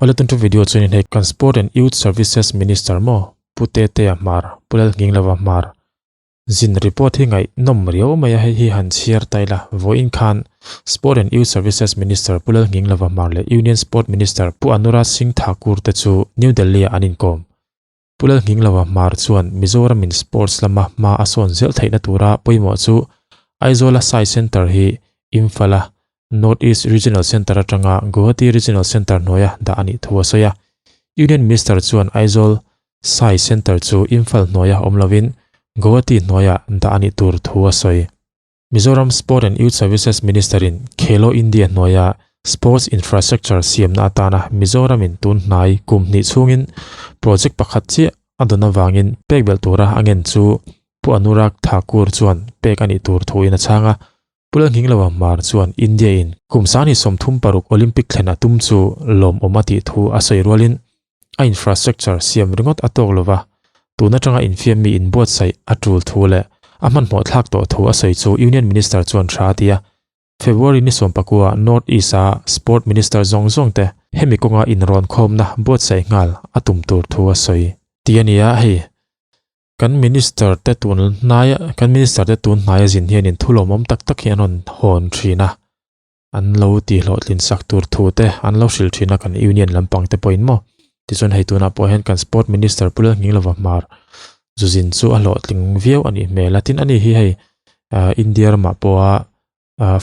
Awle tun thu video chuanin hei kan Sport and Youth Services Minister maw Pu Tetea Hmar, Pu Lalnghinglova Hmar zin report hi ngaihnawm riau mai a, hei hi han chhiar ta ila. Vawiin khan Sport and Youth Services Minister Pu Lalnghinglova Hmar leh Union Sport Minister Pu Anurag Singh Thakur te chu New Delhi ah an inkawm. Pu Lalnghinglova Hmar chuan Mizoramin sports lama hma a sawn zel theihna tura pawimawh chu Aizawla Sai Centre hi Imphal-a North East Regional Centre atanga Guwahati Regional Centre hnuaia dah a nih thu a sawi a. Union Minister chuan Aizawl Sai Centre chu Imphal hnuaia awm lovin Guwahati hnuaia dah a nih tur thu a sawi. Mizoram Sport and Youth Services Minister-in Khelo India hnuaia Sports Infrastructure siamna atana Mizoramin tun hnai kum hnih chhungin project pakhat chiah a dawn avangin pek belh tura a ngen chu Pu Anurag Thakur chuan pek a nih tur thuin a chhang a. Pu Lalnghinglova Hmar chuan India-in kum sangni 36 Olympic thlen a tum chu lawmawm a tih thu a sawi rualin a infrastructure siam ringawt a tawk lova, tun atanga infiammi inbuatsaih a tul thu leh a hmanhmawh thlak tawh thu a sawi chu Union Minister chuan tha a ti a. February ni 19 ah North East-a Sport Minister zawng zawng te hemi kawnga inrawn khawmna buatsaih nghal a tum tur thu a sawi ti a ni a, hei kan Minister te tun hnaia kan Minister te tun hnaia zin hianin thu lawmawm tak tak hi an rawn hawn thin a. An lo tih hlawhtlin sak tur thu te an lo hrilh thin a kan union lampang te pawhin maw. Tichuan hei tunah pawh hian kan sport minister Pu Lalnghinglova Hmar zuzin chu a hlawhtling viau a nih hmel a. Tin ani hi hei India ramah pawha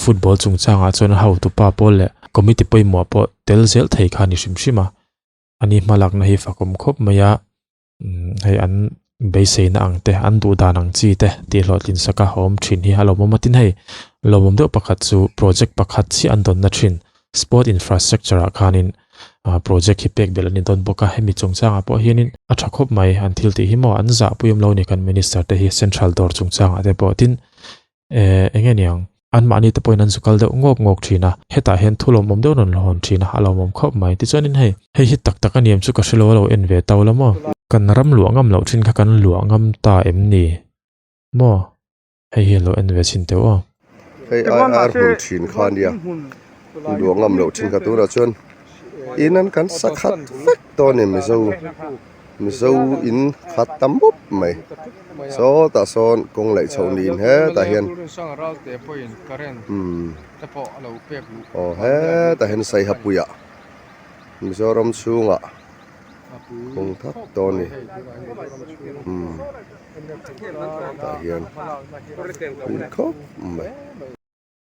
football chungchangah chuan a hotupa pawl leh committee pawimawh pawh tel zel thei kha a ni hrim hrim a. Ani hmalakna hi fakawm khawp mai a. Hei an beiseina ang te an duh dan ang chi te tih hlawhtlin sak a awm thin hi a lawmawm a tin hei lawmawm deuh pakhat chu project pakhat chiah an dawnna thin sport infrastructure ah khanin ah project hi pek belh a ni dawn bawk a hemi chungchangah pawh hianin a tha khawp mai an thil tih hi maw an zahpui awm lo a ni kan minister te hi central dawr chungchangah te pawh tin Eh, enge niang? Anmahni te pawhin an zu kal deuh ngawk ngawk thin a, hetah hian thu lawmawm deuh rawn hawn thin a, a lawmawm khawp mai. Tichuanin hei, hei hi tak tak a niam chu ka hre lo a lo en ve tau la maw? Kan ram luah ngam loh thin kha kan luah ngam ta em ni? Maw? Hei hi a lo en ve chhin teuh aw. Hei ai ar hmun thin kha nia, luah ngam loh thin kha tunah chuan in an kan sa khat vek tawh a ni Mizo. Mizo in khat ta mup mai sawtah sawn kawng laih chhoh niin hetah hian umm aw hetah hian saiha puiah Mizoram chhungah kawng thak tawh a ni umm tah hian pui khawp mai.